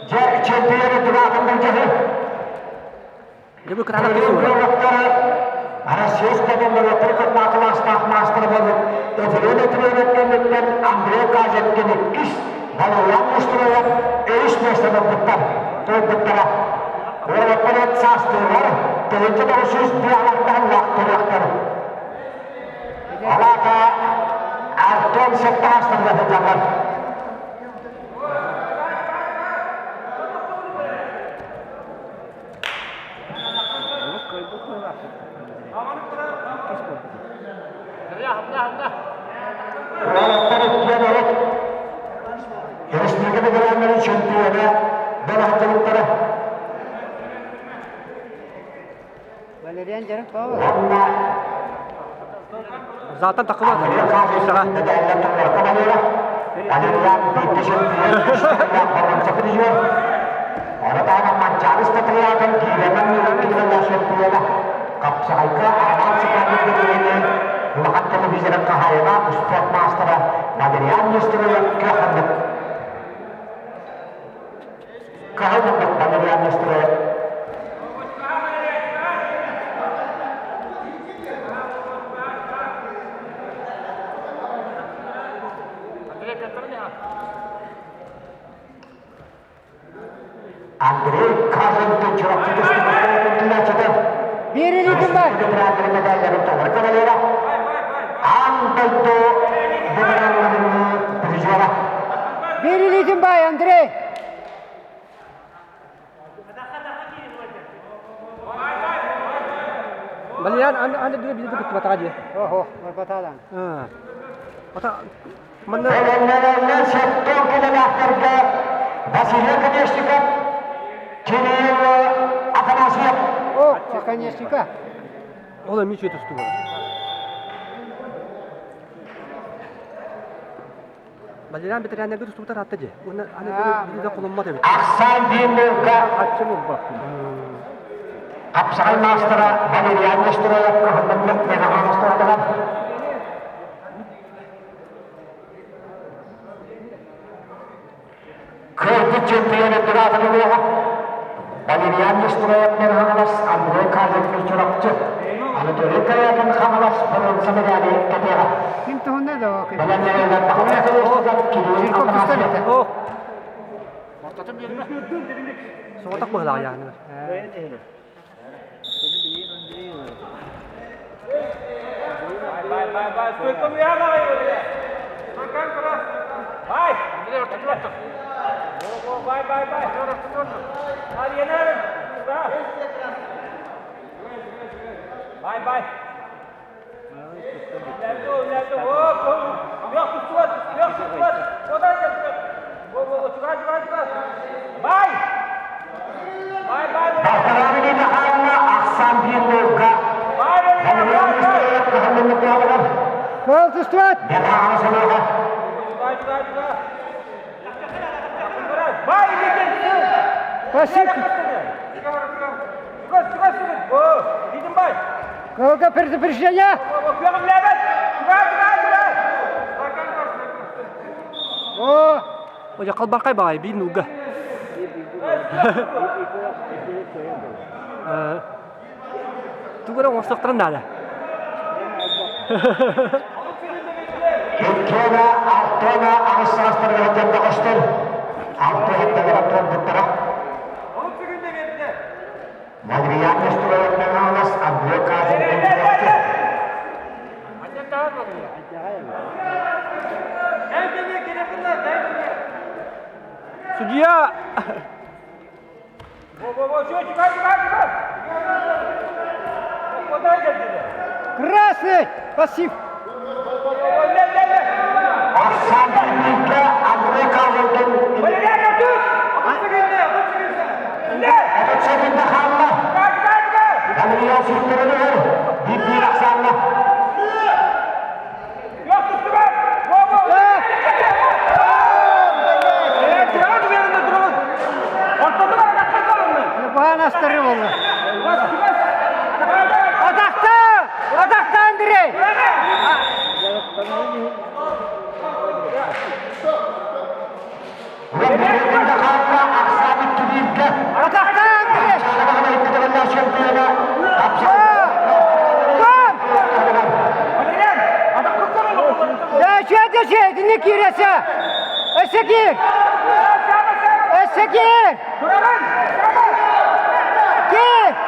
Дьэ, чемпионы тураатын былдьаһы. Дьэ бу кытаанах киһи буолар. Россия спортун кылаастаах маастара буолбут Өтөрүөн Өтөрүөнэп кэнниттэн Андрей Кажеткин иккис, Валерьян Мустураев үһүс миэстэни ылбыттар, ылбыттара. Уолаттар эт саастыылар, 1901 алахтаһыллаах төрүөхтэр. Алаата Артем сеттаастарга сылдьаллар. Уолаттар иккиэн урут республика бэтэрээннэрин чемпиона бэлэхтэлиттэрэ. Валериан дьарык Павлов. Уонна Заатан таххыбат. Медаллар туруорка балыыра. Валериан биирдэ чемпион, үстүүлээх боруонса призер. Ону таһынан Манчаары Статриатын киирэнэн миэлэн чемпиона. Хапсаҕайга Араан Сиканов бэлиэни улахан телевизорын хаһаайына, успуорт маастара Валериан Нестеров кыаханнык кыһыл Валериан Нестеров. Андрей Каженко Чурапчы түстүбүттэ. Биир илиитин бар. Медалларын толору кавалера. Аан дойду ветераннарын призера. Биир илиитин бай, Андрей. Валериан аны дүрө билди кыттыбатаҕа дии. Охо, барбатаалаан. Ата манна Бэлэмнэнэллэр сөптөөх кэлэлээхтэргэ Василий Конечников, Кирилл Афанасьев. О, Конечника. Ол эмиэ үчүгэй тустуу буолар. Валериан бэтэрээннэргэ тустубута ыраатта дии. Уонна аны билигэ холоммот эбит. Ахсаан Димовка хапсаҕай маастара Валериан Нестеровка кыһынныммыт мегаҕаастаатылар. Кыайбыт чемпионы тураатын ылыаҕа. Валериан Нестеров Хаҥалас, Андрей Казаков Чурапчы, Анатолий Корякин Хаҥалас боруонса медали кэтиэҕэ. Ким туһунна да Бэлэмнэнэллэр Баҕалаах Кирилл Афанасьев. Соҕотох быһылаах яғни. Балтарааны Михайловна ахсаан биир нолга Валериан Нестеров кыһаллыммыт Кол тустубат! Бэҕэҕэ санааҕа Спасибо! Колга предупреждение! О! Ой, халбархай баҕай биир нууга. Тугу эрэ оҥорсохторун наада. Иккиэнэ Алтона аҕыс саастарыгар дьонно көстөр. Алты хэттэлэрэ туолбуттара. Валериан Нестеровна Аанас Андрей Казин Судья! Красный! Пассив! Ахсаан Дмитрийгэ Андрей Казинтан Этот секунда хаалла. Валериан Сюртурунугар биир ахсаанна. Баан астары болла. Атахта! Атахта, Андрей! Держи, итинник кииресе! Өссө киир! Өссө киир! Киир!